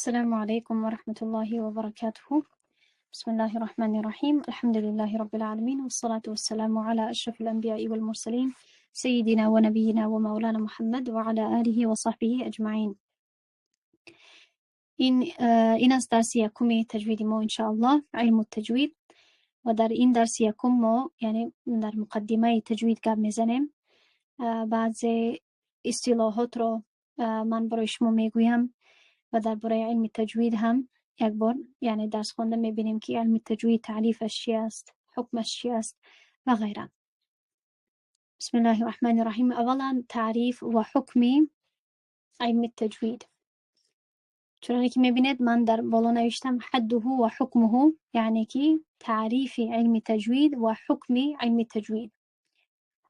السلام عليكم ورحمة الله وبركاته. بسم الله الرحمن الرحيم. الحمد لله رب العالمين، والصلاة والسلام على أشرف الأنبياء والمرسلين، سيدنا ونبينا ومولانا محمد وعلى آله وصحبه أجمعين. این از درس یکم تجوید ما انشاءالله، علم التجوید. و در این درس یکم ما یعنی در مقدمه تجوید گپ میزنیم. بعض اصطلاحات رو من برای شما میگویم و درباره علم تجوید هم یک بار یعنی درس خوانده میبینیم که علم تجوید تعریفش چی است، حکمش چی است و غیره. بسم الله الرحمن الرحیم. اولا تعریف و حکم علم التجوید. چنانکه که میبینید من در بالا نوشتم حده و حکمه، یعنی که تعریف علم تجوید و حکم علم تجوید.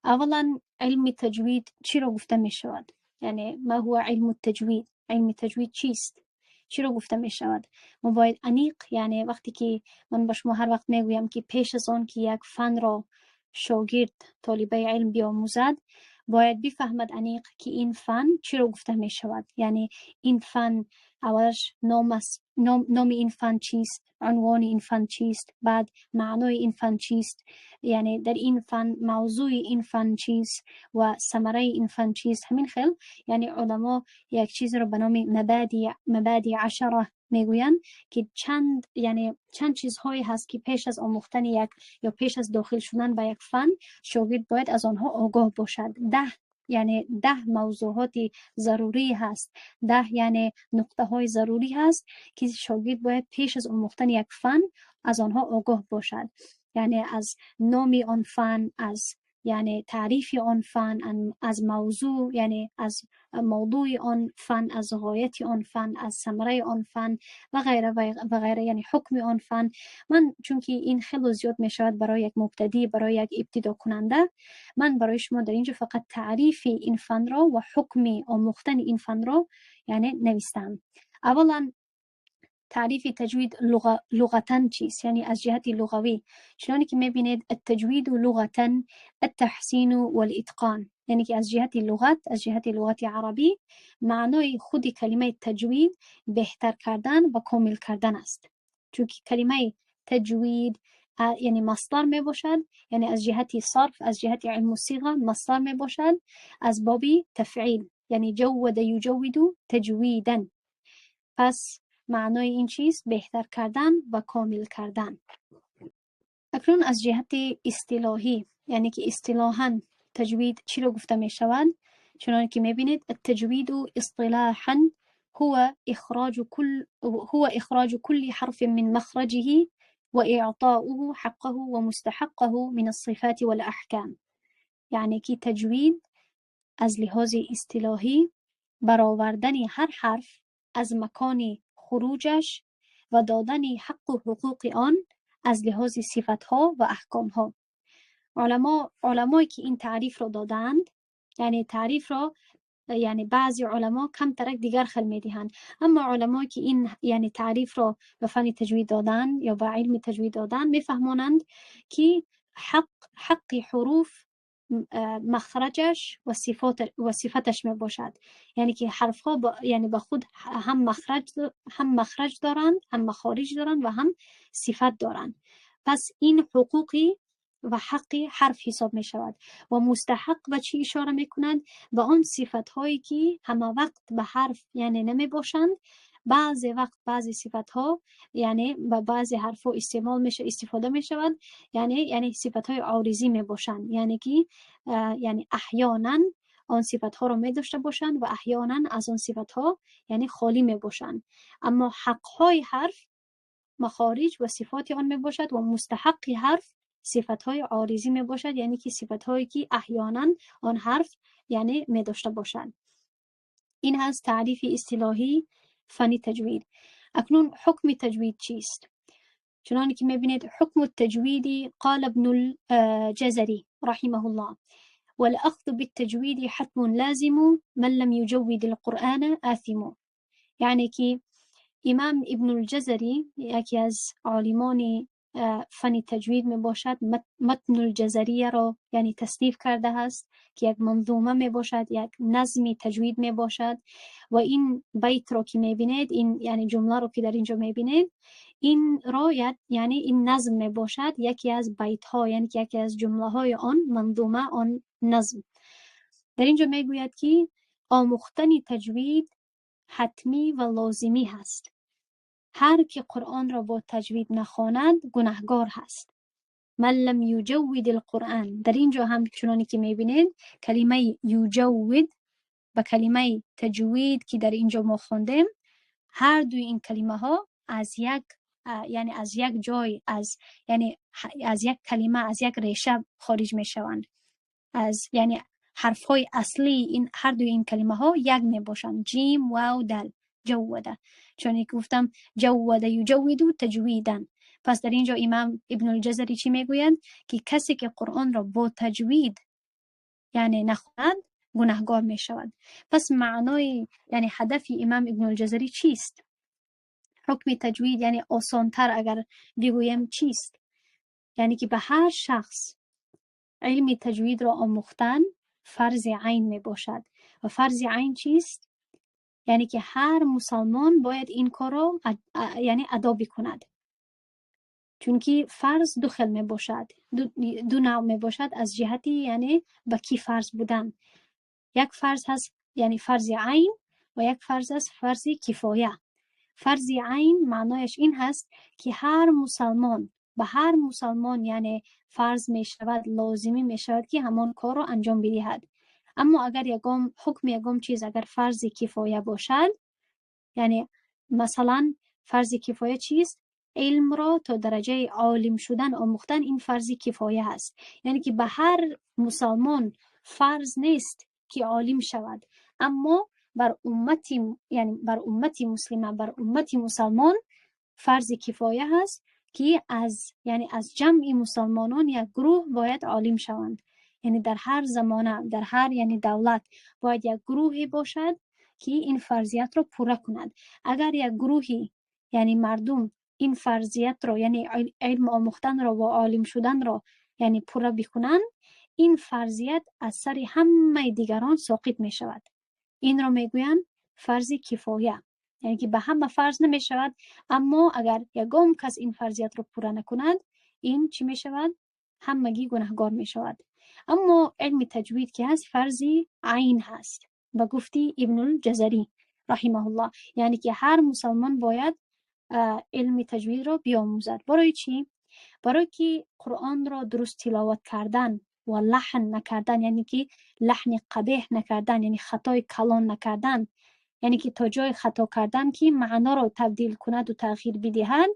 اولا علم تجوید چی رو گفته میشود؟ یعنی ما هو علم التجوید؟ علم تجوید چیست؟ چی رو گفته می شود؟ ما باید انیق، یعنی وقتی که من با شما هر وقت میگویم که پیش از آن که یک فن را شاگرد طالب علم بیاموزد، باید بفهمد انیق که این فن چی رو گفته می شود. یعنی این فن اولش نام است، نام این فن چیست، عنوان این فن چیست، بعد معنای این فن چیست، یعنی در این فن موضوع این فن چیست و ثمره این فن چیست. همین خیل یعنی علما یک چیز رو به نام مبادی عشره میگویند که چند یعنی چند چیزهایی هست که پیش از آموختن یک یا پیش از داخل شدن به یک فن شاگرد باید از آنها آگاه باشد. 10 یعنی 10 موضوعات ضروری هست، 10 یعنی نقطه های ضروری هست که شاگرد باید پیش از آموختن یک فن از آنها آگاه باشد. یعنی از نام آن فن، از یعنی تعریف آن فن، از موضوع یعنی از موضوع آن فن، از غایت آن فن، از ثمره آن فن و غیره و غیره، یعنی حکم آن فن. من چون که این خیلی زیاد می شود برای یک مبتدی، برای یک ابتدا کننده، من برای شما در اینجا فقط تعریف این فن را و حکم آموختن این فن را یعنی نوشتم. اولا تعریف تجوید لغتاً چیست؟ یعنی از جهت لغوی چنانی که میبینید التجوید لغتاً التحسین والاتقان، یعنی که از جهت لغت، از جهت لغت عربی معنای خود کلمه تجوید بهتر کردن و کامل کردن است. چون که کلمه تجوید یعنی مصدر می باشد، یعنی از جهت صرف، از جهت علم الصیغه مصدر می باشد، از باب تفعیل، یعنی جود یجود تجویدا. پس معنای این چیز بهتر کردن و کامل کردن. اکنون از جهت اصطلاحی، یعنی که اصطلاحاً تجوید چی رو گفته می شود؟ چنان که می بینید التجوید اصطلاحاً هو اخراج كل حرف من مخرجه واعطاؤه حقه ومستحقه من الصفات والاحکام. یعنی که تجوید از لحاظ اصطلاحی برآوردن هر حرف از مکان خروجش و دادن حق و حقوق آن از لحاظ صفتها و احکامها. علمایی که این تعریف را دادند، یعنی تعریف را یعنی بعضی علما کم ترک دیگر خل میدهند، اما علمایی که این یعنی تعریف را به فن تجوید دادند یا به علم تجوید دادند میفهمانند که حق حروف مخرجش و صفات و صفتش می باشد. یعنی که حرف ها یعنی به خود هم مخرج دارند، هم مخارج دارند و هم صفت دارند. پس این حقوقی و حق حرف حساب می شود و مستحق به چی اشاره می کند؟ به آن صفت هایی که همه وقت به حرف یعنی نمی باشند. بعضی وقت بعضی صفت ها یعنی به بعضی حرف ها استعمال میشه، استفاده می شود، یعنی صفت های عارضی می باشند، یعنی که یعنی احیانا آن صفت ها رو می داشته باشند و احیانا از آن صفت ها یعنی خالی می باشند. اما حق های حرف مخارج و صفات آن می باشد و مستحق حرف صفت های عارضی می باشد، یعنی که صفت هایی که احیانا آن حرف یعنی می داشته باشند. این هست تعریف اصطلاحی فن تجوید. اکنون حکم تجوید چیست؟ چنانی که میبینید حکم التجوید قال ابن الجزري رحمه الله: والأخذ بالتجوید حتم لازم، من لم يجود القرآن آثم. یعنی که امام ابن الجزری یکی از عالمان فن تجوید می باشد، متن الجزریه را یعنی تصنیف کرده است که یک منظومه می باشد، یک نظم تجوید می باشد. و این بیت را که می بینید، این یعنی جمله را که در اینجا می بینید، این را یعنی این نظم می باشد، یکی از بیت ها، یعنی یکی از جمله های آن منظومه، آن نظم. در اینجا می گوید که آموختن تجوید حتمی و لازمی هست. هر که قرآن را با تجوید نخواند گناهگار هست. من لم یجود القرآن. در اینجا هم چنانی که میبینید کلمه یجود با کلمه تجوید که در اینجا ما خواندیم، هر دوی این کلمه ها از یک یعنی از یک جای، از یعنی از یک کلمه، از یک ریشه خارج میشوند. از یعنی حرف های اصلی این هر دوی این کلمه ها یک می باشند، جیم، واو، دل، جوده. چون که گفتم جوده یجودو تجویدن. پس در اینجا امام ابن الجزری چی میگویند؟ که کسی که قرآن را با تجوید یعنی نخواند گناهگار می شود. پس معنای یعنی هدف امام ابن الجزری چیست؟ حکم تجوید یعنی آسانتر اگر بگویم چیست؟ یعنی که به هر شخص علم تجوید را آموختن فرض عین می باشد. و فرض عین چیست؟ یعنی که هر مسلمان باید این کار را یعنی ادا بکند. چون که فرض دو خل می باشد، دو نوع می باشد از جهتی یعنی به کی فرض بودن. یک فرض هست یعنی فرض عین و یک فرض است فرض کفایه. فرض عین معنایش این هست که هر مسلمان به هر مسلمان یعنی فرض می شود، لازمی می شود که همان کار را انجام بدهد. اما اگر یگام حکم یگام چیز اگر فرض کفایه باشد، یعنی مثلا فرض کفایه چیست؟ علم را تا درجه عالم شدن آموختن، این فرض کفایه است. یعنی که به هر مسلمان فرض نیست که عالم شود، اما بر امت، یعنی بر امت مسلمه، بر امت مسلمان فرض کفایه هست که از یعنی از جمع مسلمانان یک گروه باید عالم شوند. یعنی در هر زمانه، در هر یعنی دولت باید یک گروهی باشد که این فرضیت را پوره کند. اگر یک گروهی یعنی مردم این فرضیت را یعنی علم آموختن را و عالم شدن را یعنی پوره بکنند، این فرضیت از سر همه دیگران ساقط می شود. این را میگویند فرض کفایه، یعنی که به همه فرض نمی شود، اما اگر یگام کس این فرضیت را پوره نکند، این چی می شود؟ همگی گناهگار می شود. اما علم تجوید که هست فرض عین هست به گفتی ابن الجزری رحمه الله، یعنی که هر مسلمان باید علم تجوید را بیاموزد. برای چی؟ برای که قرآن را درست تلاوت کردن و لحن نکردن، یعنی که لحن قبیح نکردن، یعنی خطای کلان نکردن، یعنی که تا جای خطا کردن که معنا را تبدیل کند و تغییر بدهد،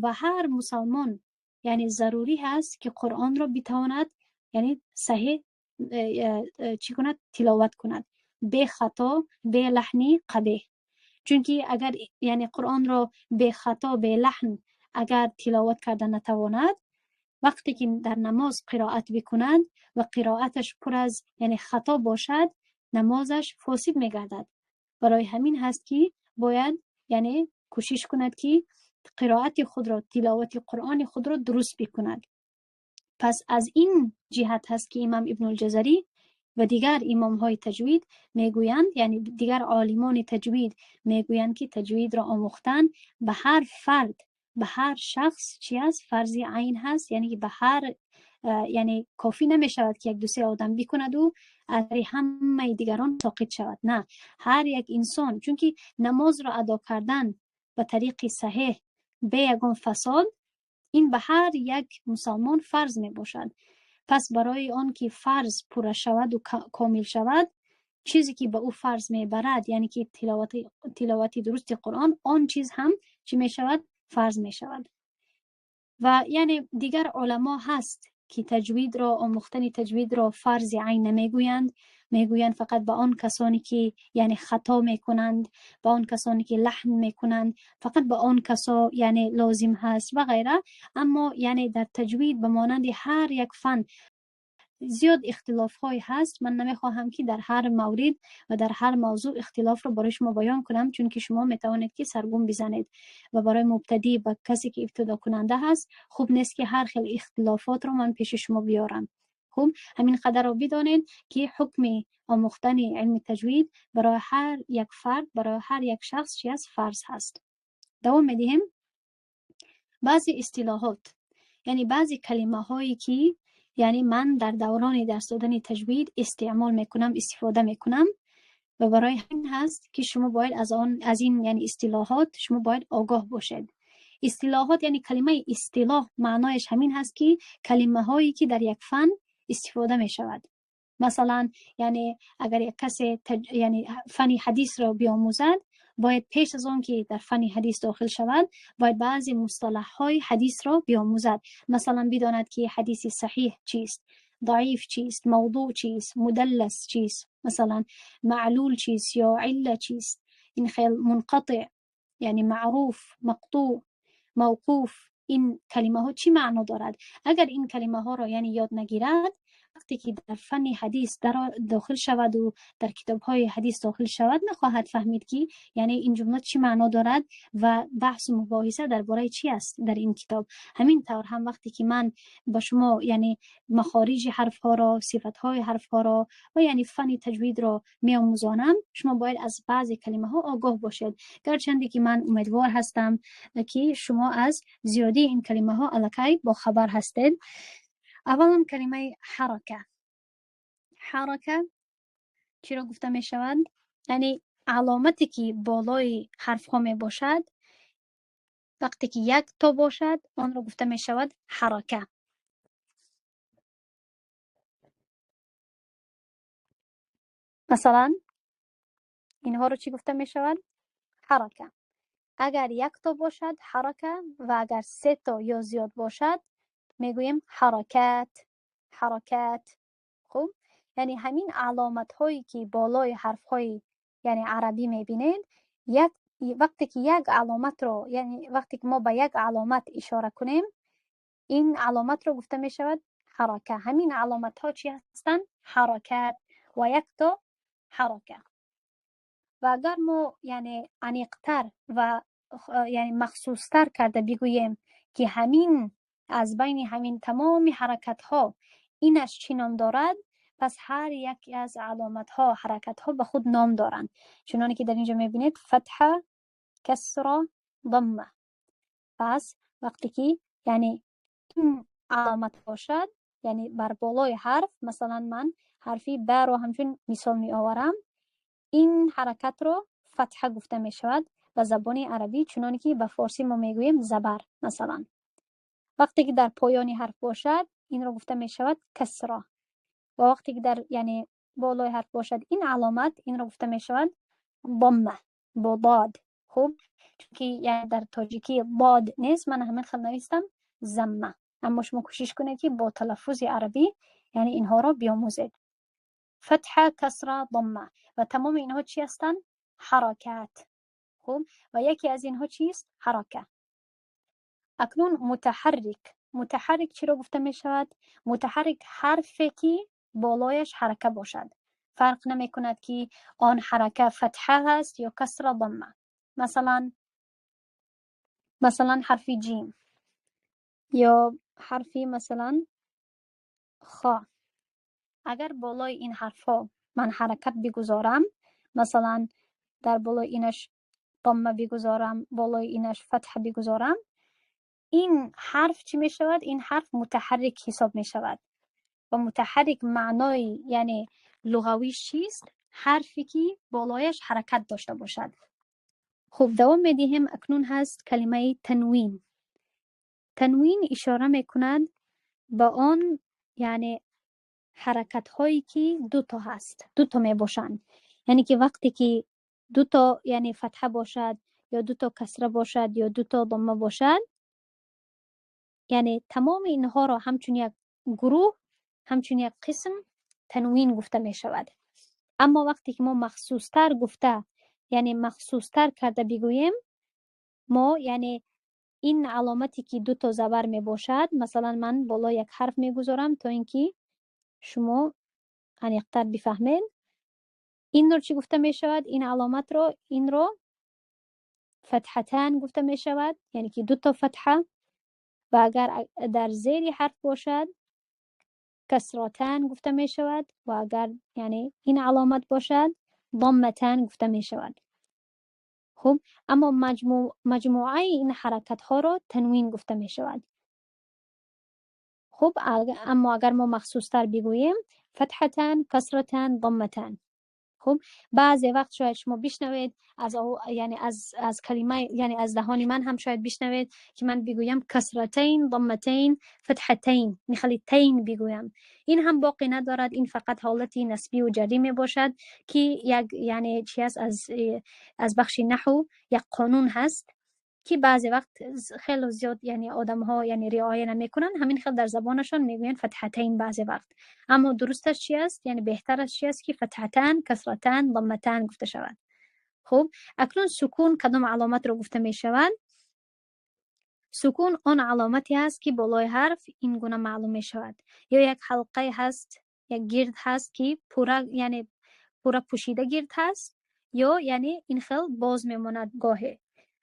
و هر مسلمان یعنی ضروری هست که قرآن را بتواند یعنی صحیح چی کند؟ تلاوت کند، به خطا، به لحنی قبیح. چون که اگر یعنی قرآن را به خطا، به لحن اگر تلاوت کردن نتواند، وقتی که در نماز قرائت بکند و قرائتش پر از یعنی خطا باشد، نمازش فاسد میگردد. برای همین هست که باید یعنی کوشش کند که قرائت خود را، تلاوت قرآن خود را درست بکند. پس از این جهت هست که امام ابن الجزری و دیگر امام های تجوید میگویند، یعنی دیگر عالمان تجوید میگویند که تجوید را آموختن به هر فرد، به هر شخص چی است؟ فرض عین هست. یعنی به هر یعنی کافی نمی شود که یک دو سه آدم بکند و از همه دیگران ساقط شود. نه، هر یک انسان، چون که نماز را ادا کردن به طریق صحیح به یگان فساد، این به هر یک مسلمان فرض می باشد. پس برای آن که فرض پوره شود و کامل شود، چیزی که به او فرض می برد، یعنی که تلاوت درست قرآن، آن چیز هم چی می شود؟ فرض می شود. و یعنی دیگر علما هست که تجوید را، آموختن تجوید را فرض عین نمیگویند، میگویند فقط به آن کسانی که یعنی خطا میکنند، به آن کسانی که لحن میکنند، فقط به آن کسا یعنی لازم هست و غیره. اما یعنی در تجوید به مانند هر یک فن زیاد اختلاف های هست. من نمیخواهم که در هر مورد و در هر موضوع اختلاف رو برای شما بیان کنم، چون که شما میتوانید که سرگم بزنید و برای مبتدی و کسی که ابتدا کننده هست خوب نیست که هر خیل اختلافات رو من پیش شما بیارم. خوب همین قدر رو بدانید که حکم آموختن علم تجوید برای هر یک فرد، برای هر یک شخص چی است؟ فرض هست. دوام میدهیم. بعضی اصطلاحات، یعنی بعضی کلمه هایی که یعنی من در دوران درس دادن تجوید استعمال میکنم، استفاده میکنم و برای همین هست که شما باید از این یعنی اصطلاحات شما باید آگاه باشید. اصطلاحات یعنی کلمه اصطلاح معنایش همین هست که کلمه هایی که در یک فن استفاده می شود. مثلا یعنی اگر یک کسی یعنی فن حدیث را بیاموزد، باید پیش از آن که در فن حدیث داخل شود باید بعضی مصطلح های حدیث را بیاموزد. مثلا بداند که حدیث صحیح چیست، ضعیف چیست، موضوع چیست، مدلس چیست، مثلا معلول چیست یا عله چیست، این خیل منقطع یعنی معروف، مقطوع، موقوف، این کلمه ها چی معنا دارد. اگر این کلمه ها را یعنی یاد نگیرد، وقتی که در فن حدیث در داخل شود و در کتاب های حدیث داخل شود، نخواهد فهمید که یعنی این جمله چی معنا دارد و بحث و مباحثه درباره چی است در این کتاب. همین طور هم وقتی که من با شما یعنی مخارج حرف ها را، صفت های حرف ها را و یعنی فن تجوید را می آموزانم، شما باید از بعضی کلمه ها آگاه باشید. گرچند که من امیدوار هستم که شما از زیادی این کلمه ها الکی با خبر هستید. اولا کلمه حرکه. حرکه چی را گفته می شود؟ یعنی علامتی که بالای حرف ها می باشد، وقتی که یک تا باشد آن را گفته می شود حرکه. مثلا اینها را چی گفته می شود؟ حرکه. اگر یک تا باشد حرکه و اگر سه تا یا زیاد باشد میگوییم حرکت. حرکت. خب یعنی همین علامت هایی که بالای حرف های یعنی عربی میبینید، یک وقتی که یک علامت رو یعنی وقتی که ما به یک علامت اشاره کنیم، این علامت رو گفته می شود حرکه. همین علامت ها چی هستند؟ حرکت و یک تا حرکه. و اگر ما یعنی عمیق‌تر و یعنی مخصوصتر کرده بگوییم که همین از بین همین تمام حرکت ها اینش چی نام دارد، پس هر یک از علامت ها، حرکت ها به خود نام دارند. چنانکه که در اینجا میبینید فتحه، کسره، ضمه. پس وقتی که یعنی این علامت باشد، یعنی بر بالای حرف، مثلا من حرفی ب رو همچون مثال می آورم، این حرکت رو فتحه گفته می شود به زبان عربی، چنانکه به فارسی ما میگوییم زبر. مثلا وقتی که در پایان حرف باشد این رو گفته می شود کسره، و وقتی که در یعنی بالای حرف باشد این علامت، این رو گفته می شود ضمه با ضاد. خب چون یعنی در تاجیکی ضاد نیست، من همین خل نویستم زمه، اما شما کوشش کنید که با تلفظ عربی یعنی اینها را بیاموزید. فتحه، کسره، ضمه و تمام اینها چی هستند؟ حرکات. خب و یکی از اینها چیست؟ حرکه. اکنون متحرک. متحرک چی را گفته می شود؟ متحرک حرفی که بالایش حرکه باشد، فرق نمی کند که آن حرکه فتحه هست یا کسره، ضمه. مثلا حرف جیم یا حرفی مثلا خا، اگر بالای این حرفها من حرکت بگذارم، مثلا در بالای اینش ضمه بگذارم، بالای اینش فتحه بگذارم، این حرف چی می شود؟ این حرف متحرک حساب می شود. و متحرک معنای یعنی لغویش چیست؟ حرفی که بالایش حرکت داشته باشد. خب دوام می دهیم. اکنون هست کلمه تنوین. تنوین اشاره می کند به آن یعنی حرکت هایی که دو تا هست، دو تا می باشند. یعنی که وقتی که دو تا یعنی فتحه باشد یا دو تا کسره باشد یا دو تا ضمه باشد، یعنی تمام اینها را همچون یک گروه، همچون یک قسم تنوین گفته می شود. اما وقتی که ما مخصوصتر گفته یعنی مخصوصتر کرده بگوییم، ما یعنی این علامتی که دو تا زبر می باشد، مثلا من بالا یک حرف می گذارم تا اینکه شما عمیق‌تر بفهمید. این رو چی گفته می شود؟ این علامت رو، این رو فتحتان گفته می شود، یعنی که دو تا فتحه. و اگر در زیر حرف باشد کسرتان گفته می شود، و اگر یعنی این علامت باشد ضمتان گفته می شود. خب اما مجموعه این حرکت ها را تنوین گفته می شود. خب اما اگر ما مخصوص تر بگوییم فتحتان، کسرتان، ضمتان. خب بعضی وقت شاید شما بشنوید از یعنی از کلمه، یعنی از دهان من هم شاید بشنوید که من بگویم کسرتین، ضمتین، فتحتین، میخوای تین بگویم. این هم باقی ندارد، این فقط حالتی نسبی و جری می باشد که یک یعنی چی است، از بخش نحو یک قانون هست که بعضی وقت خیلی زیاد یعنی آدم ها یعنی رعایت نمیکنن، همین خیلی در زبانشان میگوین فتحتین بعضی وقت. اما درستش چی است؟ یعنی بهترش چی است که فتحتان، کسرتان، ضمتان گفته شود. خب اکنون سکون کدام علامت رو گفته می شود؟ سکون آن علامتی است که بالای حرف این گونه معلوم می شود، یا یک حلقه هست، یک گرد هست که پورا یعنی پورا پوشیده گرد هست، یا یعنی این خیل باز میماند گاهی.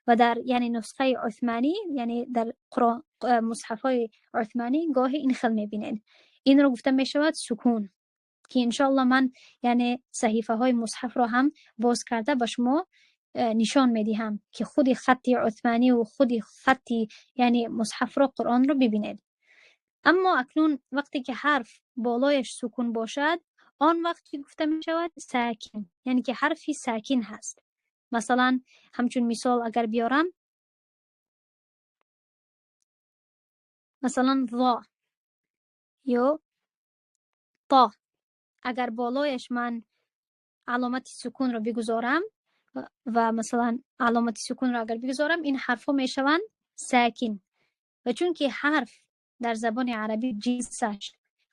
و در یعنی نسخه عثمانی، یعنی در قرآن مصحف های عثمانی گاهی این خل میبینید. این رو گفته میشود سکون، که انشاءالله من یعنی صحیفه های مصحف رو هم باز کرده به شما نشان میدهم که خود خط عثمانی و خود خط یعنی مصحف رو، قرآن رو ببینید. اما اکنون وقتی که حرف بالایش سکون باشد، آن وقتی گفته میشود ساکن، یعنی که حرفی ساکن هست. مثلا همچون مثال اگر بیارم، مثلا ضا یا طا، اگر بالایش من علامت سکون رو بگذارم و مثلا علامت سکون رو اگر بگذارم، این حرف ها میشوند ساکن. و چون که حرف در زبان عربی جنسش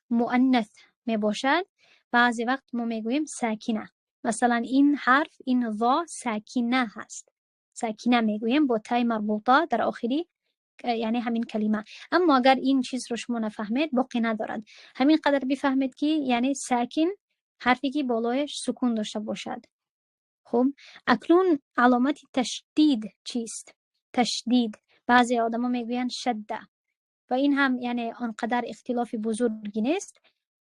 مؤنث می باشد، بعضی وقت ما میگوییم ساکنه. مثلا این حرف، این ضا ساکنه هست، ساکنه میگوییم با تای مربوطه در آخری یعنی همین کلمه. اما اگر این چیز رو شما نفهمید باقی ندارد، همین قدر بفهمید که یعنی ساکن حرفی که بالایش سکون داشته باشد. خب اکنون علامت تشدید چیست؟ تشدید بعضی آدما میگویند شده، و این هم یعنی آنقدر اختلاف بزرگی نیست.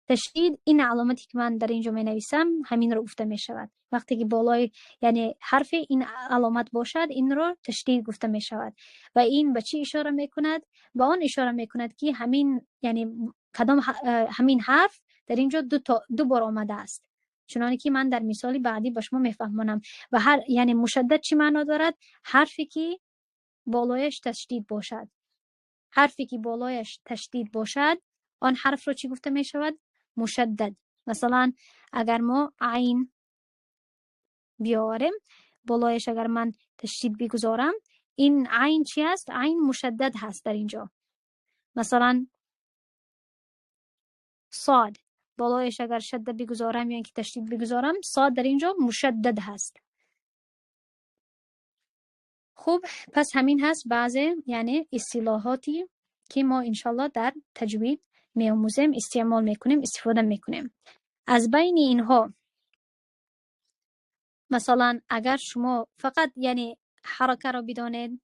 تشدید این علامتی که من در اینجا می نویسم همین رو گفته می شود. وقتی که بالای یعنی حرف این علامت باشد، این رو تشدید گفته می شود. و این به چی اشاره می کند؟ به آن اشاره می کند که همین یعنی کدام همین حرف در اینجا دو بار آمده است، چنانکه که من در مثال بعدی با شما میفهمانم. و هر یعنی مشدد چی معنا دارد؟ حرفی که بالایش تشدید باشد. حرفی که بالایش تشدید باشد، آن حرف رو چی گفته می شود؟ مشدد. مثلا اگر ما عین بیاریم، بالایش اگر من تشدید بگذارم، این عین چی است؟ عین مشدد هست در اینجا. مثلا صاد، بالایش اگر شده بگذارم یا اینکه تشدید بگذارم، صاد در اینجا مشدد هست. خب پس همین هست بعضی یعنی اصطلاحاتی که ما انشالله در تجوید میآموزیم، استعمال میکنیم، استفاده میکنیم. از بین اینها مثلا اگر شما فقط یعنی حرکه را بدانید،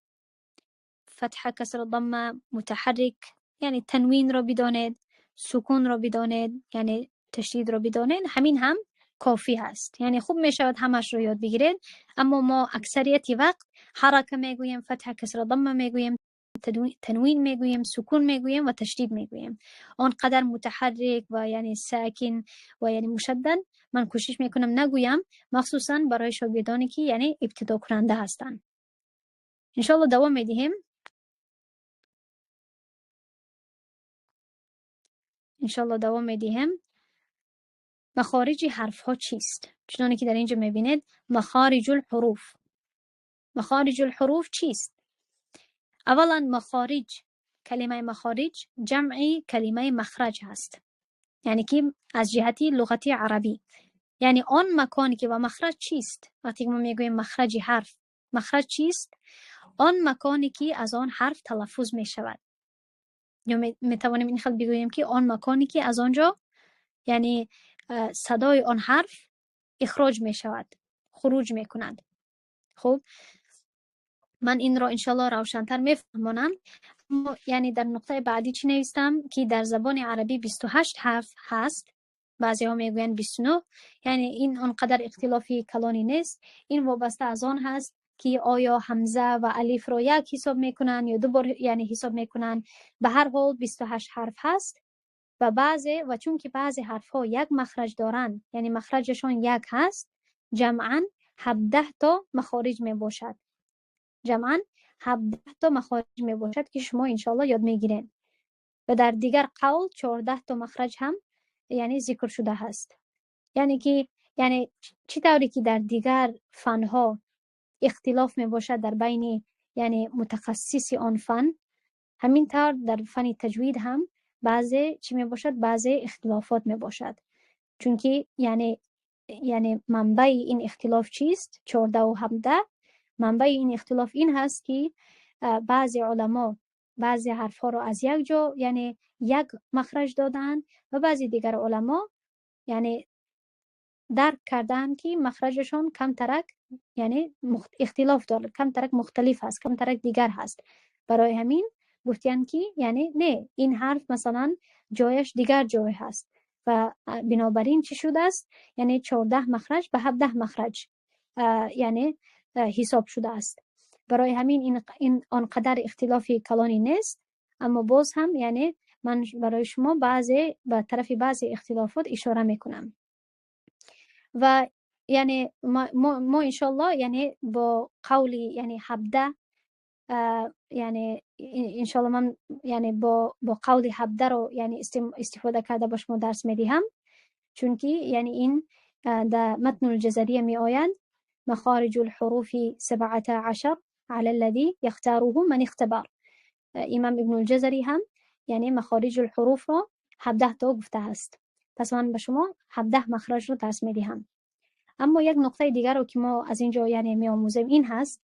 فتحه، کسر، ضمه، متحرک، یعنی تنوین را بدانید، سکون را بدانید، یعنی تشدید را بدانید، همین هم کافی هست. یعنی خوب می شود همش رو یاد بگیرید. اما ما اکثریت وقت حرکه میگوییم، فتحه، کسر، ضمه میگوییم، تنوین میگوییم، سکون میگوییم و تشدید میگوییم. آنقدر متحرک و یعنی ساکن و یعنی مشدد من کوشش میکنم نگویم، مخصوصا برای شاگردانی که یعنی ابتدا کننده هستند. انشالله دوام میدهیم. انشالله دوام میدهیم. مخارج حرف ها چیست؟ چنانکه که در اینجا میبینید مخارج الحروف. مخارج الحروف چیست؟ اولا مخارج، کلمه مخارج جمعی کلمه مخرج هست، یعنی که از جهتی لغتی عربی، یعنی آن مکانی که و مخرج چیست؟ وقتی ما میگوییم مخرج حرف، مخرج چیست؟ آن مکانی که از آن حرف تلفظ می شود. یا می توانیم این خل بگوییم که آن مکانی که از آنجا یعنی صدای آن حرف اخراج می شود، خروج می کند. خب من این را انشالله روشن‌تر میفهمانم. یعنی در نقطه بعدی چی نویستم که در زبان عربی 28 حرف هست، بعضی ها میگویند 29، یعنی این آنقدر اختلافی کلانی نیست. این وابسته از آن هست که آیا همزه و الف را یک حساب میکنن یا دو بار یعنی حساب میکنن. به هر حال 28 حرف هست و بعضی و چون که بعضی حرف ها یک مخرج دارن، یعنی مخرجشان یک هست، جمعاً 17 تا مخارج می باشد. جمعاً 17 تا مخارج می باشد که شما انشالله یاد میگیرین. و در دیگر قول 14 تا مخرج هم یعنی ذکر شده هست. یعنی که یعنی چی طوری که در دیگر فنها اختلاف می باشد در بین یعنی متخصص آن فن، همین طور در فن تجوید هم بعضی چی می باشد، بعضی اختلافات می باشد. چون که یعنی منبع این اختلاف چیست؟ 14 و 17. منبع این اختلاف این هست که بعضی علما بعضی حرف ها رو از یک جا یعنی یک مخرج دادن و بعضی دیگر علما یعنی درک کردن که مخرجشون کم ترک یعنی اختلاف داره، کم ترک مختلف هست، کم ترک دیگر هست. برای همین گفتن که یعنی نه، این حرف مثلا جایش دیگر جای هست و بنابراین چی شده است؟ یعنی 14 مخرج به 17 مخرج یعنی حساب شده است. برای همین این آنقدر اختلافی کلانی نیست، اما باز هم یعنی من برای شما بعضی به طرف بعضی اختلافات اشاره میکنم. و یعنی ما انشالله یعنی با قولی یعنی 17 یعنی انشالله من یعنی با قول 17 رو یعنی استفاده کرده با شما درس میدهم، چون که یعنی این در متن الجزریه می آید مخارج الحروف 17 على الذي يختاره من اختبر. امام ابن الجزری هم یعنی مخارج الحروف را 17 تا گفته است. پس من به شما 17 مخرج رو درس میدهم. اما یک نقطه دیگر رو که ما از اینجا یعنی میآموزیم این هست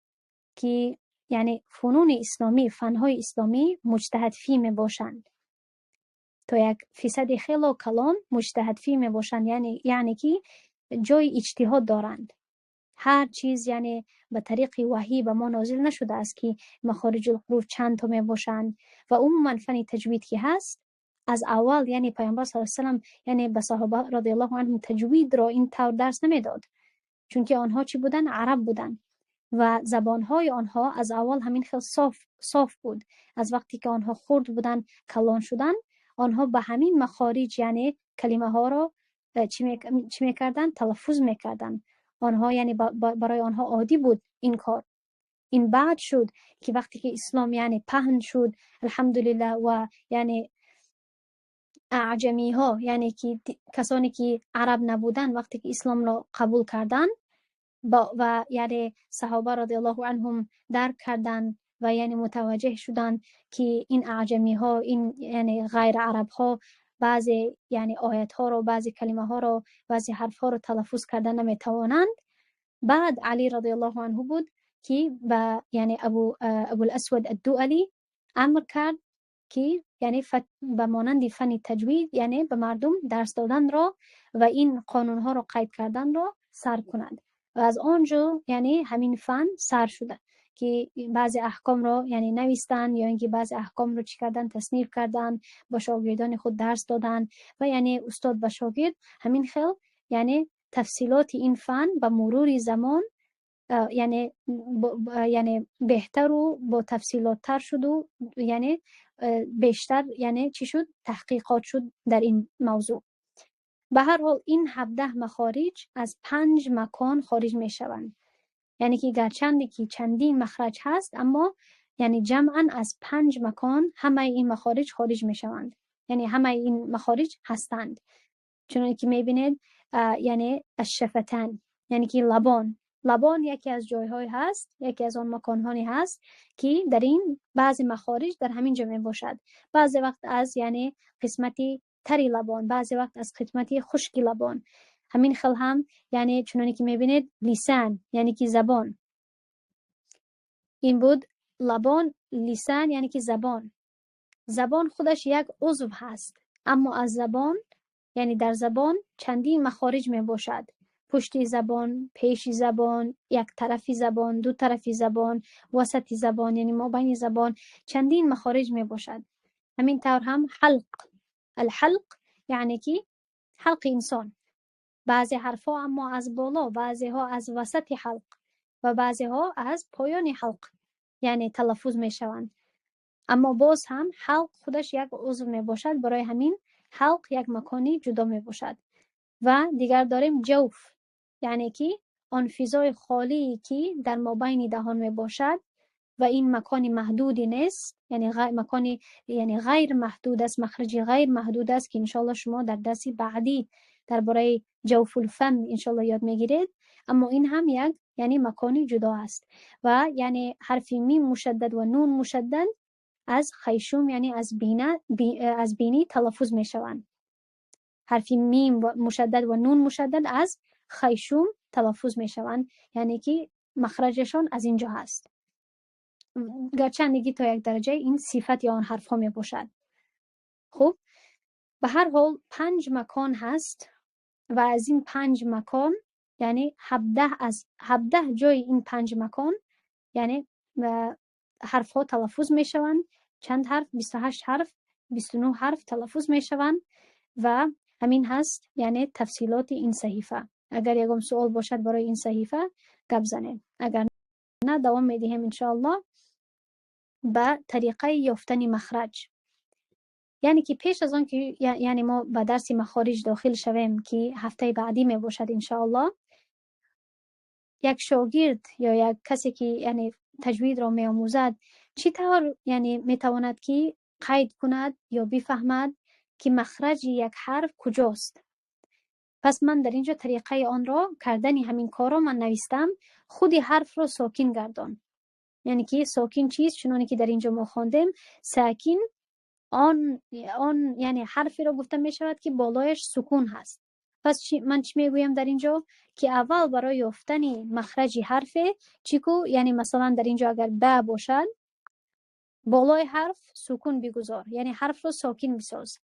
که یعنی فنون اسلامی، فنهای اسلامی مجتهد فی می باشند. تا یک فیصد خیلی کلان مجتهد فی می باشند، یعنی که جای اجتهاد دارند. هر چیز یعنی به طریق وحی به ما نازل نشده است که مخارج الحروف چند تا می باشند. و عموما فن تجوید که هست از اول یعنی پیامبر صلی الله علیه و سلم یعنی به صحابه رضی الله عنهم تجوید را این طور درس نمیداد، چون که آنها چی بودن؟ عرب بودن و زبانهای آنها از اول همین خیلی صاف بود. از وقتی که آنها خرد بودن کلان شدن، آنها به همین مخارج یعنی کلمه ها را چی میکردن؟ تلفظ میکردن. آنها یعنی برای آنها عادی بود این کار. این بعد شد که وقتی که اسلام یعنی پهن شد الحمدلله و یعنی اعجمی ها یعنی که کسانی که عرب نبودن وقتی که اسلام را قبول کردن و یعنی صحابه رضی الله عنهم درک کردن و یعنی متوجه شدن که این اعجمی ها، این یعنی غیر عرب ها بعضی یعنی آیت ها رو، بعضی کلمه ها رو، بعضی حرف ها رو تلفظ کردن نمیتوانند. بعد علی رضی الله عنه بود که با یعنی ابو الاسود الدؤلی امر کرد که یعنی به مانند فن تجوید یعنی به مردم درس دادن را و این قانون ها را قید کردن را سر کنند. و از آنجا یعنی همین فن سر شده که بعضی احکام را یعنی نویستن یا اینکه بعضی احکام رو چی کردن، تصنیف کردن، با شاگردان خود درس دادن و یعنی استاد با شاگرد همین خیل یعنی تفصیلات این فن به مرور زمان یعنی بهتر و با تفصیلات تر شد و یعنی بیشتر یعنی چی شد، تحقیقات شد در این موضوع. به هر حال این 17 مخارج از 5 مکان خارج می شوند، یعنی که گرچند که چندین مخرج هست اما یعنی جمعا از 5 مکان همه این مخارج خارج می شوند، یعنی همه این مخارج هستند. چون که می بینید یعنی الشفتان یعنی که لبان یکی از جایهای هست، یکی از آن مکانهایی هست که در این بعضی مخارج در همین جا می باشد. بعضی وقت از یعنی قسمتی تری لبان، بعضی وقت از قسمتی خشکی لبان. همین خل هم یعنی چنانی که میبینید لسان یعنی که زبان، این بود لبان، لسان یعنی که زبان. زبان خودش یک عضو هست اما از زبان یعنی در زبان چندین مخارج می باشد. پشت زبان، پیش زبان، یک طرف زبان، دو طرف زبان، وسط زبان، یعنی مابین زبان، چندین مخارج می باشد. همین طور هم حلق، الحلق یعنی که حلق انسان، بعضی حرفها اما از بالا، بعضی ها از وسط حلق و بعضی ها از پایان حلق یعنی تلفظ می شوند. اما باز هم حلق خودش یک عضو می باشد، برای همین حلق یک مکانی جدا می باشد. و دیگر داریم جوف، یعنی که آن فضای خالی که در مابین دهان می باشد و این مکان محدودی نیست، یعنی مکانی یعنی غیر محدود است، مخرج غیر محدود است که انشالله شما در درس بعدی درباره جوف الفم انشالله یاد میگیرید. اما این هم یک یعنی مکانی جدا است و یعنی حرف میم مشدد و نون مشدد از خیشوم یعنی از بینه از بینی تلفظ میشوند. حرف میم مشدد و نون مشدد از خیشوم تلفظ میشوند، یعنی که مخرجشان از اینجا هست. گرچه تا یک درجه این صفت یا آن حرف ها می باشد. خب به هر حال 5 مکان هست و از این 5 مکان یعنی 17 از 17 جای این 5 مکان یعنی حرف ها تلفظ می شوند. چند حرف؟ 28 حرف، 29 حرف تلفظ می شوند و همین هست یعنی تفصیلات این صحیفه. اگر یکم سوال باشد برای این صحیفه گپ زنیم، اگر نه دوام می دهیم انشاءالله به طریقه یافتن مخرج. یعنی که پیش از آن که یعنی ما به درس مخارج داخل شویم که هفته بعدی می باشد انشاءالله، یک شاگرد یا یک کسی که یعنی تجوید را می آموزد چی طور یعنی می تواند که قید کند یا بفهمد که مخرج یک حرف کجاست؟ پس من در اینجا طریقه آن را کردن همین کار را من نویستم. خودی حرف را ساکن گردان، یعنی که ساکن چیست؟ چنانی که در اینجا ما خواندیم ساکن آن یعنی حرفی را گفته می شود که بالایش سکون هست. پس من چی میگویم در اینجا؟ که اول برای یافتن مخرج حرف چیکو، یعنی مثلا در اینجا اگر ب باشد بالای حرف سکون بگذار، یعنی حرف را ساکن بساز.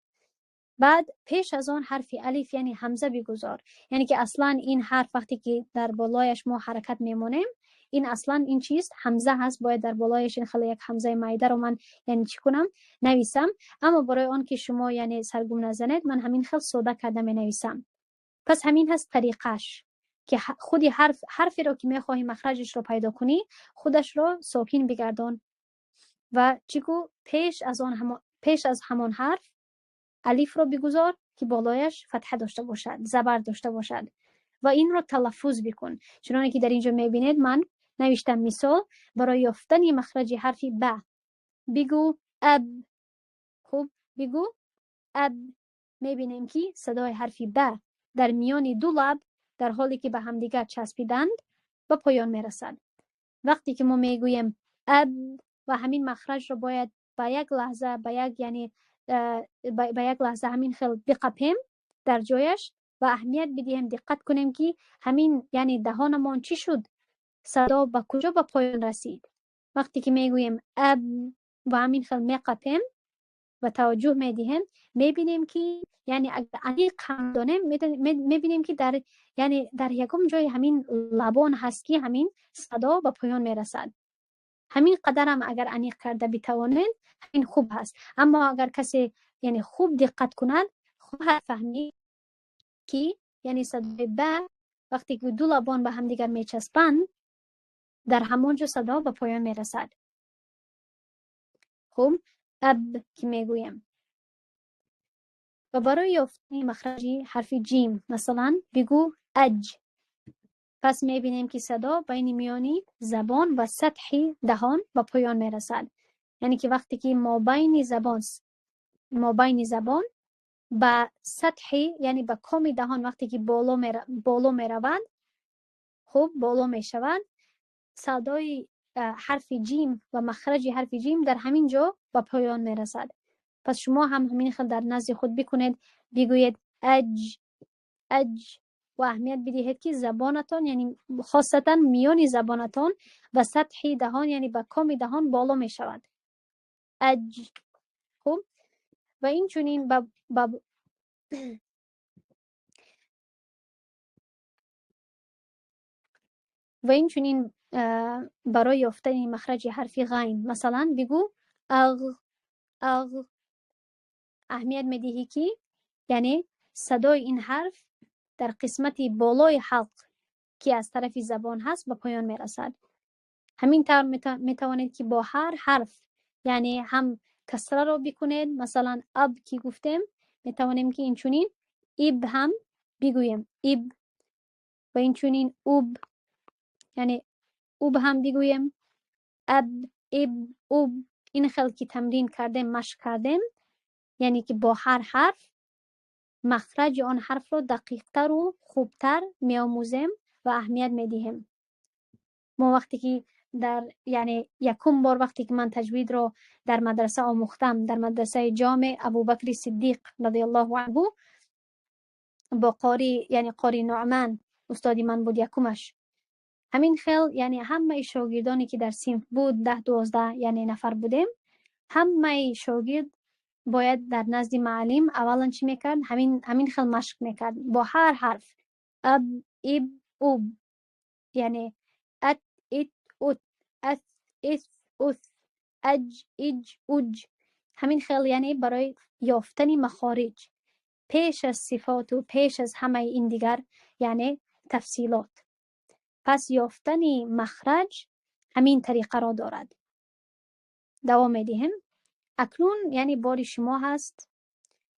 بعد پیش از آن حرف الف یعنی همزه بگذار، یعنی که اصلا این حرف وقتی که در بالایش ما حرکت میمونیم این اصلا این چیز همزه هست، باید در بالایش این خیلی یک همزه مایده رو من یعنی چی کنم نویسم. اما برای آن که شما یعنی سرگم نزنید من همین خیلی ساده کرده می نویسم. پس همین هست طریقش که خودی حرفی رو که میخواهی مخرجش رو پیدا کنی خودش رو ساکن بگردان و چیکو پیش از آن پیش از همان حرف الف رو بگذار که بالایش فتحه داشته باشد، زبر داشته باشد و این رو تلفظ بکن. چنانکه که در اینجا میبینید من نوشتم مثال برای یافتن مخرج حرف ب، بگو اب. خوب بگو اب، میبینیم که صدای حرف ب در میان دو لب در حالی که به همدیگر چسبیدند به پایان میرسد. وقتی که ما میگوییم اب و همین مخرج رو باید با یک لحظه با یک یعنی با یک لحظه همین خیلی بقپیم در جایش و اهمیت بدهیم، دقت کنیم که همین یعنی دهانمان چی شد، صدا به کجا به پایان رسید. وقتی که میگوییم اب و همین خیلی میقپیم و توجه میدهیم میبینیم که یعنی اگر عمیق هم دانیم میبینیم که در یعنی در یکم جای همین لبان هست که همین صدا به پایان میرسد. همین قدر هم اگر عمیق کرده بتوانید همین خوب هست. اما اگر کسی یعنی خوب دقت کند خوب فهمی که یعنی صدای ب وقتی که دو لبان به هم دیگر میچسبند در همانجا صدا به پایان میرسد. خوب اب که میگویم. و برای یافتن مخرج حرف جیم مثلا بگو اج. پس میبینیم که صدا بین میانی زبان و سطح دهان به پایان میرسد. یعنی که وقتی که ما بین زبان به سطح یعنی به کام دهان وقتی که بالا میروند، خوب بالا میشوند، صدای حرف جیم و مخرج حرف جیم در همین جا به پایان میرسد. پس شما هم همین خیلی در نزد خود بکنید، بگویید اج اج و اهمیت بدهید که زبانتان یعنی خاصتا میان زبانتان و سطح دهان یعنی به کام دهان بالا می شود. اج. خوب و این چنین و این چنین برای یافتن مخرج حرف غین، مثلا بگو اغ اغ، اهمیت میدهی که یعنی صدای این حرف در قسمت بالای حلق که از طرف زبان هست به پایان میرسد. همین طور میتوانید که با هر حرف، یعنی هم کسره رو بکنید، مثلا اب که گفتیم میتوانیم که این چنین ایب هم بگوییم ایب، و این چنین اوب، یعنی اوب هم بگوییم اب ایب اوب. این خیلی که تمرین کردیم، مشق کردیم، یعنی که با هر حرف مخرج آن حرف رو دقیقتر و خوبتر میآموزیم و اهمیت میدهیم. ما وقتی که در یعنی یکم بار وقتی که من تجوید رو در مدرسه آموختم، در مدرسه جامع ابوبکر صدیق رضی الله عنه، با قاری یعنی قاری نعمان استادی من بود یکمش، همین خیل یعنی همه شاگردانی که در صنف بود 10 12 یعنی نفر بودیم، همه شاگرد باید در نزد معلم اولا چی میکرد؟ همین خیل مشق میکرد با هر حرف اب ایب اوب، یعنی ات ات اوت، اث اث اوث، اج اج اوج. همین خیل یعنی برای یافتن مخارج پیش از صفات و پیش از همه این دیگر یعنی تفصیلات. پس یافتن مخرج همین طریقه را دارد. دوام میدهیم. اکنون یعنی باری شما هست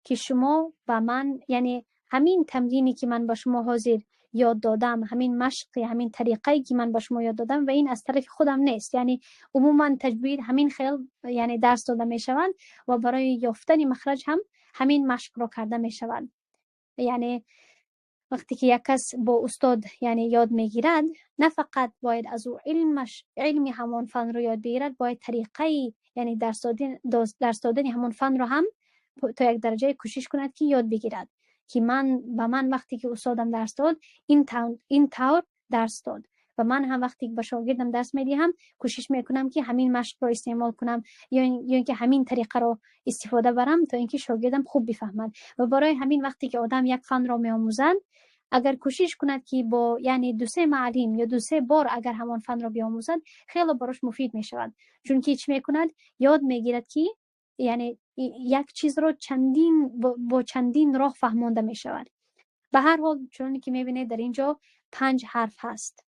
که شما به من یعنی همین تمرینی که من به شما حاضر یاد دادم، همین مشقی، همین طریقه‌ای که من به شما یاد دادم، و این از طرف خودم نیست، یعنی عموما تجوید همین خیل یعنی درس داده میشوند و برای یافتن مخرج هم همین مشق را کرده میشوند. یعنی وقتی که یک کس با استاد یعنی یاد میگیرد، نه فقط باید از او علمی همان فن رو یاد بگیرد، باید طریقه یعنی درس دادن همان فن رو هم تا یک درجه کوشش کند که یاد بگیرد. که من به من وقتی که استادم درس داد این طور درس داد، و من هم وقتی که به شاگردم درس میدهم کوشش میکنم که همین مشق رو استعمال کنم یا اینکه همین طریقه رو استفاده برم تا اینکه شاگردم خوب بفهمد. و برای همین وقتی که آدم یک فن رو میآموزد، اگر کوشش کند که با یعنی 2-3 معلم یا 2-3 بار اگر همان فن رو بیاموزد، خیلی براش مفید میشود. چون که چی میکند؟ یاد میگیرد که یعنی یک چیز رو چندین با چندین راه فهمانده می شود. به هر حال چون که میبینید در اینجا 5 حرف هست،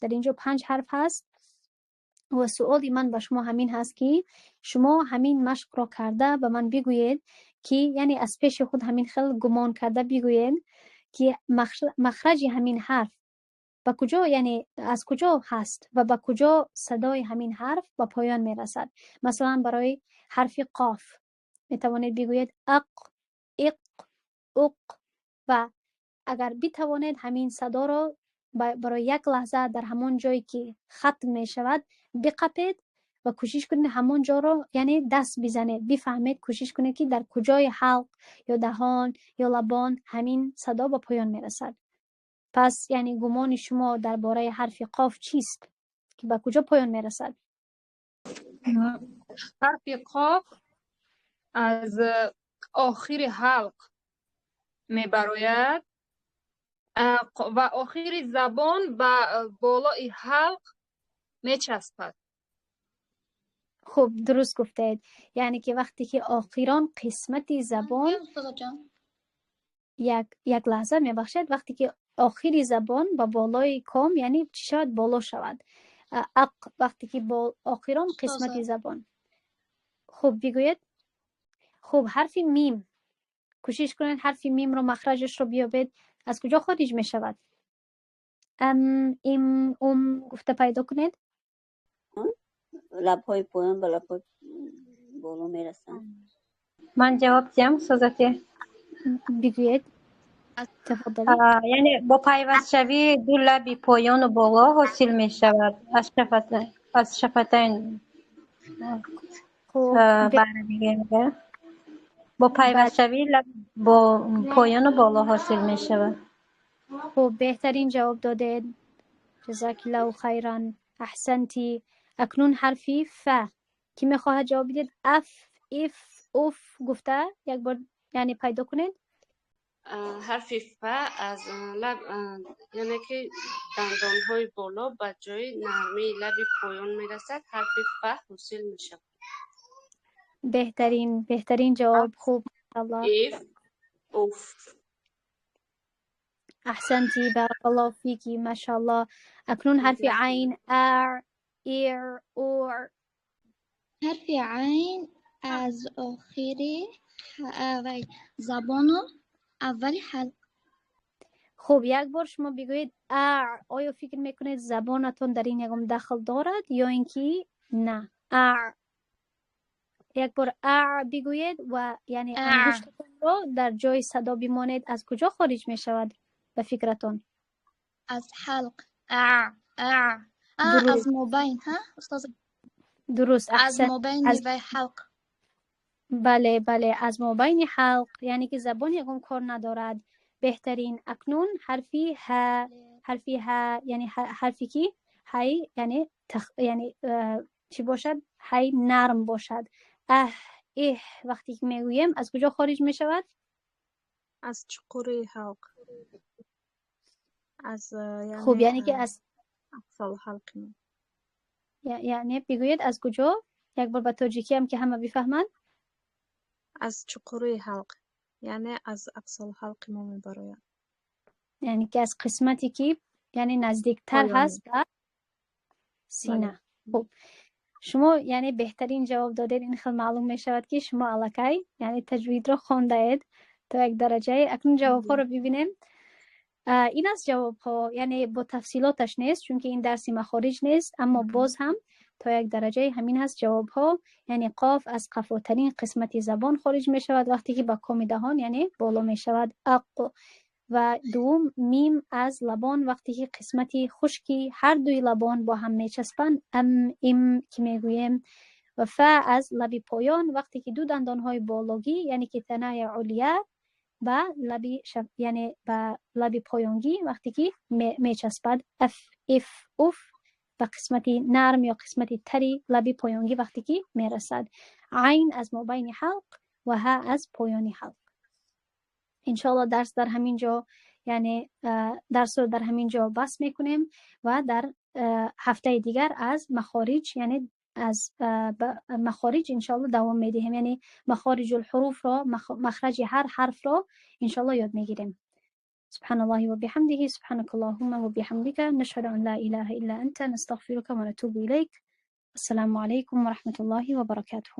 در اینجا 5 حرف هست و سوالی من به شما همین هست که شما همین مشق را کرده به من بگویید که یعنی از پیش خود همین خیلی گمان کرده بگویید که مخرج همین حرف به کجا، یعنی از کجا هست و به کجا صدای همین حرف به پایان میرسد. مثلا برای حرف قاف میتوانید بگویید اق، اق، اق، و اگر بتوانید همین صدا را برای یک لحظه در همان جایی که ختم می شود بقپید و کوشش کنید همان جا را یعنی دست بزنید، بفهمید، کوشش کنید که در کجای حلق یا دهان یا لبان همین صدا به پایان می رسد. پس یعنی گمان شما درباره حرف قاف چیست که به کجا پایان می رسد؟ حرف قاف از آخر حلق می براید و آخر زبان به بالای حلق می چسبد. خب درست گفتید، یعنی که وقتی که آخران قسمت زبان یک لحظه می بخشد، وقتی که آخری زبان با بالای کام یعنی چی شود؟ بالا شود. اق وقتی که با آخران قسمت زبان. خب بگوید. خب حرف میم، کوشش کنید حرف میم رو مخرجش رو بیابید، از کجا خارج می شود؟ ام، ام، ام گفته پیدا کنید. لبهای پایان به لبهای بالا میرسن. من جواب دیم سوزاتی. بگوید. تفضلی. یعنی با پیوست شوی دو لب پایان و بالا حاصل می شود از شفتین. خب با پیوست شوی لب با پایان و بالا حاصل می شود. خب بهترین جواب دادید، جزاک الله خیرا، احسنتی. اکنون حرفی ف کی میخواهد جواب بدید؟ اف، اف، اوف گفته یک بار یعنی پیدا کنید. Ҳарфи фа аз лаб, яъне ки дандонҳои боло ба ҷои нармии лаби поён мерасад, ҳарфи фа ҳосил мешавад. Беҳтарин, беҳтарин ҷавоб. Хуб, машааллоҳ. Иф, уф. Аҳсанти, баракаллоҳу фики, машааллоҳ. Акнун ҳарфи айн: ар, ир, ур. Ҳарфи айн аз охири вай забону аввали ҳалқ. Хуб, як бор шумо бигӯед ар. Оё фикр мекунед, забонатон дар ин ягон дахл дорад ё ин ки на? Ар, як бор ар бигӯед ва яъне ангуштатонро дар ҷои садо бимонед. Аз куҷо хориҷ мешавад ба фикратон? Аз ҳалқ. Аз мобайн, ҳа, устоз? Дуруст. Аз мобайни вай ҳалқ. Бале, бале, аз мобайни ҳалқ, яъне ки забон ягон кор надорад. Беҳтарин. Акнун ҳарфи ҳа. Ҳарфи ҳа, яъне ҳарфи ки ҳай, яъне яъне чӣ бошад? Ҳай нарм бошад. Аҳ, эҳ вақте ки мегӯем, аз куҷо хориҷ мешавад? Аз чуқури ҳалқ, аз Хуб, яъне ки аз ақсол ҳалқи. Яъне бигӯед, аз куҷо, як бор ба тоҷикиам, ки ҳама бифаҳманд. Аз чуқури ҳалқ, яъне аз ақсол ҳалқи мо мебарояд. Яъне ки аз қисмате ки яъне наздиктар ҳаст ба сина. Хуб, шумо яъне беҳтарин ҷавоб додед. Ин хел маълум мешавад, ки шумо аллакай яъне таҷвидро хондаед то як дараҷае. Акнун ҷавобҳоро бибинем. Ин аст ҷавобҳо, яъне бо тафсилоташ нест, чунки ин дарси махориҷ нест, аммо боз ҳам то як дараҷаи ҳамин ҳаст ҷавобҳо. Яъне қоф аз қафотарин қисмати забон хориҷ мешавад, вақте ки ба коми даҳон яъне боло мешавад, ақ. Ва дуввум, мим аз лабон, вақте ки қисмати хушки ҳар дуи лабон бо ҳам мечаспанд, ам, им ки мегӯем. Ва фа аз лаби поён, вақте ки ду дандонҳои бологӣ, яъне ки таная улия, ба лаби, яъне ба лаби поёнгӣ вақте ки мечаспад, аф, иф, уф, ба қисмати нарм ё қисмати тари лаби поёнгӣ вақте ки мерасад. Айн аз мобайни ҳалқ ва ҳа аз поёни ҳалқ. Иншоалло, дарс дар ҳамин ҷо, яъне дарсро дар ҳамин ҷо бас мекунем ва дар ҳафтаи дигар аз махориҷ, яъне аз махориҷ иншоалло давом медиҳем, яъне махориҷулҳуруфро, махраҷи ҳар ҳарфро иншоалло ёд мегирем. سبحان الله وبحمده، سبحانك اللهم وبحمدك، نشهد أن لا إله إلا أنت، نستغفرك ونتوب إليك. السلام عليكم ورحمة الله وبركاته.